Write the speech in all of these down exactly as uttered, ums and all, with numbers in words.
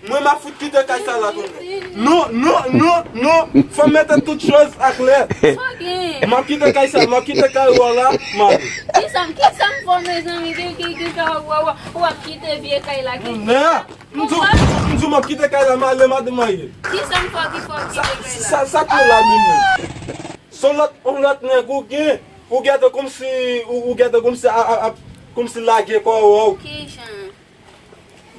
Mwen, m ap fout kite kay sa la kounye a. Non, non, non, non. Fò m mete tout choz aklè. M ap kite kay sa, m ap kite kay ou a la, m ale. Kisa m, kisa m fè w, mezanmi? Ki, ki, ki sa w, w, w, w ap kite vye kay la? Ki, kounye a, m di w, m di w m ap kite kay la, m ale, madanm mwen ye. Kisa m fè w ki fè w kite kay la? Sa, sa k la menm, menm? Se yon lòt, yon lòt nèg ou gen, ou gentan kòmsi, ou, ou gentan kòmsi, a, a, a, kòmsi lage kò w. Ki jan?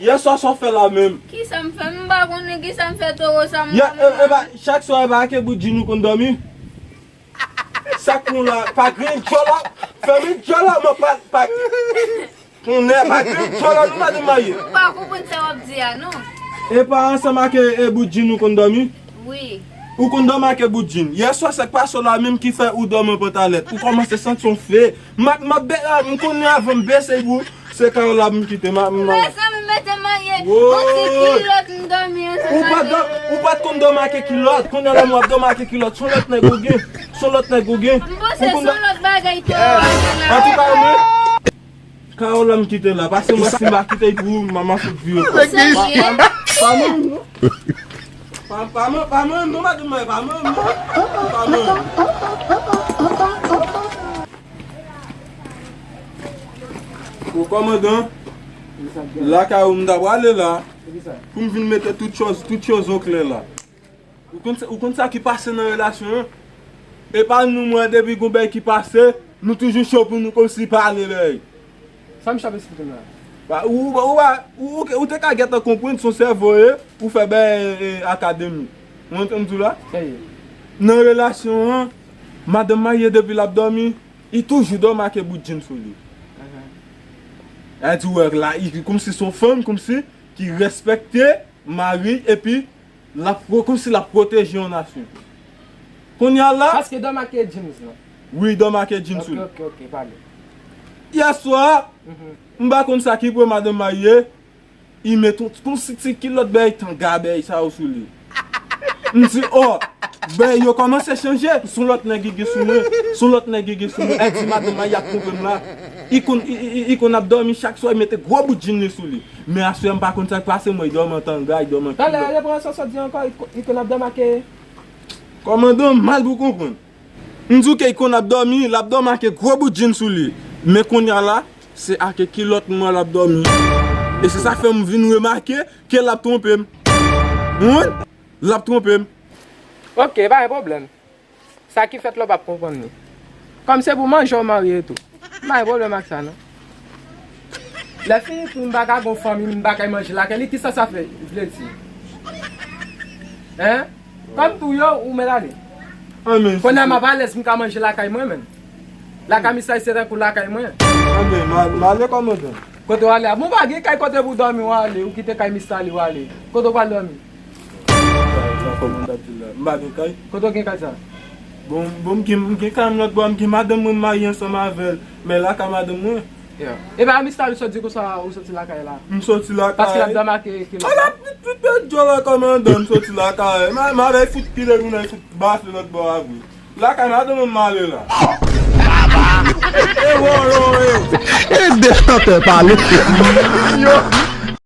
Yè swa sa w fè la menm? Kisa m fè? M pa konnen kisa m fè toro sa m. Yè, e, e pa, chak swa e pa ak bout djin ou konn dòmi? Sa k nou la, pa gen djòl la, fèmen djòl la, mwen pa, pa, konnen pa gen djòl la, nou madanm marye. M pa konprann sa w ap di a, non. E pa ansanm ak e, e bout djin ou konn dòmi? Wi. Ou konn dòmi ak e bout djin. Yè swa sa k pase w la menm ki fè ou dòmi an pantalèt. Ou kòmanse santi yon fe. M ap, m ap be-, a, m konnen avan m bese pou se Kayola m kite, m a, m a. Mezanmi, mete m marye. Woy! Yon ti kilòt m dòmi ansanm avè l. Ou pa t dò-, ou pa t konn dòmi ak kilòt. Kounye a la m w ap dòmi ak kilòt. Se yon lòt nèg ou gen. Se yon lòt nèg ou gen. M panse se yon lòt bagay tou. Antouka, mwen, Kayola m kite la. Pase mwen si m pa kite l pou ou, m a, m a fout vire kò. Ou serye? Pa, pa, pa mwen, non. Pa, pa mwen, pa mwen, non, madanm mwen, pa mwen, non. Pa mwen. Bon, kòmandan, lakay ou m ta prale la, pou m vin mete tout choz, tout choz oklè la. Ou konn sa, ou konn sa ki pase nan relasyon an? E pa nou, mwen, depi gon bagay ki pase, nou toujou cho pou nou kòmsi pale bagay. Sa m ap esplike m la? Ba, ou, ou, ou, ou, ou te ka gentan konprann se yon sèvo ye, ou fè bagay, e, akademi. Ou konprann sa m di w la? Nan relasyon an, madanm marye depi l ap dòmi, li toujou dòmi ak bout djin sou li. Sa di wè la, li kòmsi se yon fanm, kòmsi ki respekte mari, epi l ap pwo-, kòmsi l ap pwoteje yon nasyon. Kounye a la. Paske dòmi ak jeans lan. Wi, dòmi ak jeans, wi. Ok, ok, ok, pale. Yè swa, m pa konn sa ki pran madanm marye, li met yon, kòmsi ti kilòt bagay tanga bagay sa yo sou li. M di, oh, bagay yo kòmanse chanje, se yon lòt nèg ki gen sou mwen, se yon lòt nèg ki gen sou mwen. Èske madanm marye ap twonpe m la? Li konn, li, li, li, li konn ap dòmi chak swa, li mete gwo bout djin li sou li. Men aswè m pa konn sa k pase, mwen, li dòmi an tanga, li dòmi an kilòt. Talè, repran sa w sot di ankò, li ko-, li konn ap dòmi ak. Kòmandan, m mal pou konprann. M di w ke li konn ap dòmi, l ap dòmi ak gwo bout djin sou li. Men kounye a la, se ak kilòt mwen l ap dòmi. E se sa fè m vin remake ke l ap twonpe m. Ou konprann? L ap twonpe m. Ok, pa gen pwoblèm. Sa ki fèt la w p ap konprann li. Kòm se pou manje w marye tou. M pa gen pwoblèm ak sa non. Lè fini tou m pa ka gon fanmi, m pa ka manje lakay li, kisa sa fè, vle di? Hein? Kòm tou yo, ou mèt ale. Kounye a m ap alèz, m ka manje lakay mwen menm. Lakay misye se tankou lakay mwen. Anben, m ale kòmandan. Kote w ale a? Bon, pa gen kay kote pou w dòmi, w ale, ou kite kay misye ale, w ale. Kote w pral dòmi? Sa, sa kòmandan ap di la. M pa gen kay. Kote w gen kay sa? Bon, bon, m gen, m gen kay m lòt bò, m gen madanm mwen m marye ansanm avè l. Men lakay madanm mwen. Yeah. E pa misye ou sot di konsa, ou soti lakay la? M soti lakay. Paske l ap dòmi ak kilòt. Ala pit pit pit djòl la kòmandan, m soti lakay. M a, m a avè fout pile moun nan fout bafle lòt bò a vre. Lakay madanm mwen m ale la. E wo, wo, e. Ede chantè pale. Yo.